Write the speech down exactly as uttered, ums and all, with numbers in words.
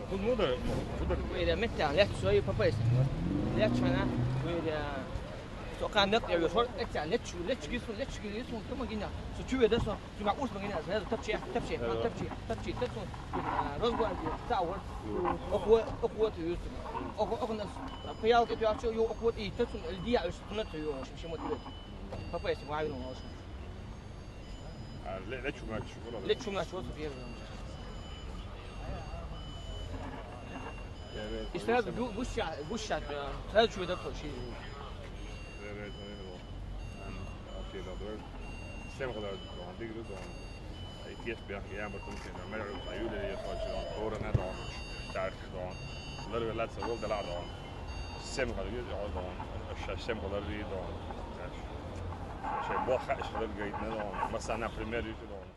Худа мудар, худа. Вайра меттан лет сой папайс. Лет чана, вайра. Со кандат я шор, лет лет лет гисун, лет гисун, тама гина. Со чуе да со, цуга урс магина, со тапчи, тапчи, тапчи, тапчи, тапчи. Розгварди, тауэр. Окво, окво ты юст. Окво, окво нас. Паял ке тюачо, ё окво и тапчи, льдия, что на ты ё, что мотивет. Папайс, вайну, молодец. Лечу мяч, лечу мяч, вот первый. И сразу гу- гуща, гуща, э, сразу чего такое, чи- Сем хадаа дон, дигру дон. Итиэс биах ямбар тун сен, мэр аюу ле ясачы дон, орна дон, чарх дон. Лэр велат са вол дала дон. Сем хадаа дон. Ша сем хадаа ри дон. Ша бо ха ша дон гайд на дон. Маса, например, ю дон.